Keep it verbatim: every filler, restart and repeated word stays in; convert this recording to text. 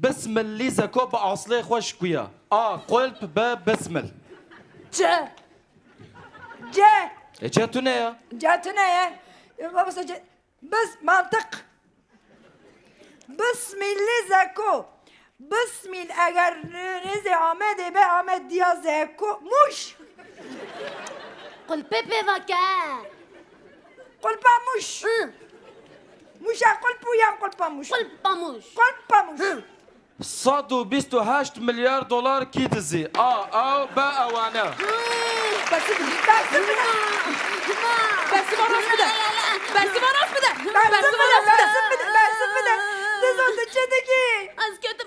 Bismil lîzeko bi aslê xwe şikuya. A, qulp, B, bismil. C. C. E, C tune ya. C tune ye. E, babası C. Biz mantık. Bismil lîzeko. Bismil eger nêzê Amedê be, Amed diya zeko. Muş. Qulpê pê veke. Qulpa Muş. Hı. Muşa qulpu yan qulpa Muş. Qulpa Muş. Qulpa Muş. Hı. Sed û bîst û heşt milyar dolar kî dizî? A, ew, B, ewane. Bersiv bide. Bersiv bide. Bersiva rast bide. Bersiva rast bide. Bersiva rast bide. Bersiv bide. Bersiv bide. Dizo, tu çi dikî? Ez kê